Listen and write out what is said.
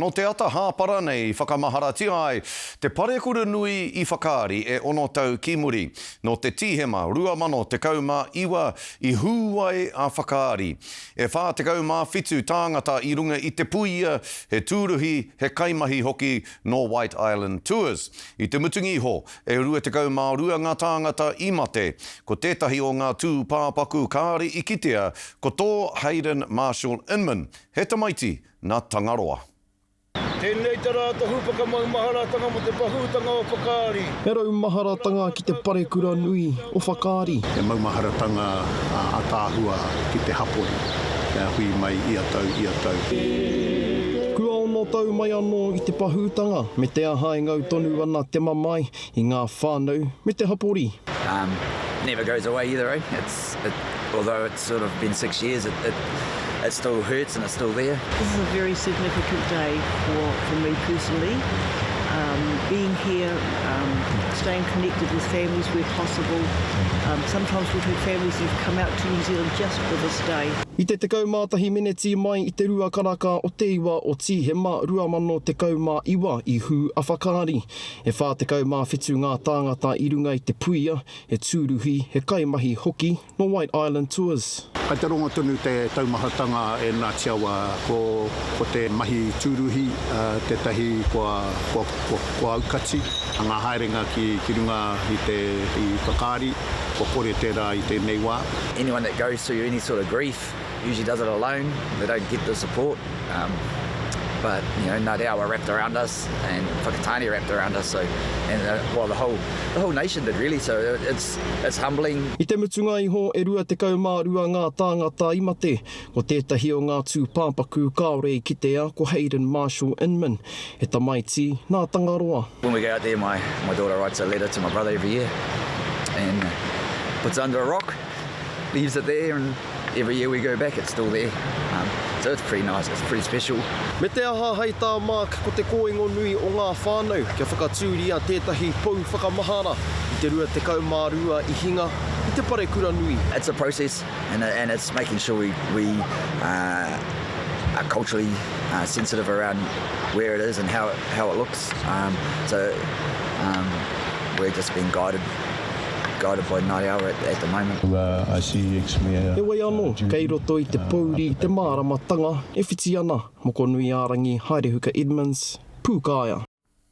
Nō te ata hāpara nei i whakamaharatia ai te parekura nui i Whakaari e ono tau ki muri. Nō te Tīhema 2019 i hū ai a Whakaari. E 47 tāngata i runga i te puia, he tūruhi, he kaimahi hoki nō White Island Tours. I te mutunga iho, e 22 ngā tāngata i mate. Ko tētahi o ngā tūpāpaku kāre i kitea, ko tō Hayden Marshall Inman, he tamaiti Nā Tangaroa. Tēnei te rā tohu whakamaumaharatanga mō te pahūtanga o Whakaari. He raumaharatanga ki te parekura nui o Whakaari. He maumaharatanga ataahua ki te hapori kia hui mai ia tau, ia tau. Kua ono tau mai anō i te pahūtanga, me te aha e ngau tonu ana te mamae i ngā whānau me te hapori. Um, never goes away either, eh? It's, it, although it's sort of been six years, it, it, it still hurts and it's still there. This is a very significant day for, for me personally. Um, being here, um, staying connected with families where possible. Um, sometimes we've had families that have come out to New Zealand just for this day. I te 11 meneti mai i te rua karaka o te iwa o Tīhema 2019 i hū a Whakaari. E 47 ngā tāngata i runga i te puia, he tūruhi, he kaimahi hoki nō White Island Tours. Kai te rongo tonu te taumahatanga e Ngāti Awa ko ko te mahi tūruhi tētahi kua kua kua aukati ngā haerenga ki ki runga i te i Whakaari, kua kore tērā i tēnei wā. Anyone that goes through any sort of grief usually does it alone, they don't get the support um but you know Ngāti Awa wrapped around us and Whakatāne wrapped around us so and uh, well the whole the whole nation did really so it's it's humbling. I te mutunga iho e 22 ngā tāngata i mate, ko tētahi o ngā tūpāpaku kāore i kitea ko Hayden Marshall Inman, he tamaiti nā Tangaroa. When we go out there my my daughter writes a letter to my brother every year and puts it under a rock, leaves it there and Every year we go back it's still there um so it's pretty nice, it's pretty special. Me te aha hei tā Mark ko te kōingo nui o ngā whānau kia whakatūria tētahi pou whakamahara i te 22 i hinga i te parekura nui. It's a process and and it's making sure we we uh are culturally uh sensitive around where it is and how it how it looks um so um we're just being guided Guided by Ngāi Awa at the moment. Heoi anō, kei roto i te pōuri te māramatanga e whiti ana, Mokonuiārangi Haerehuka Edmonds, Pūkāea.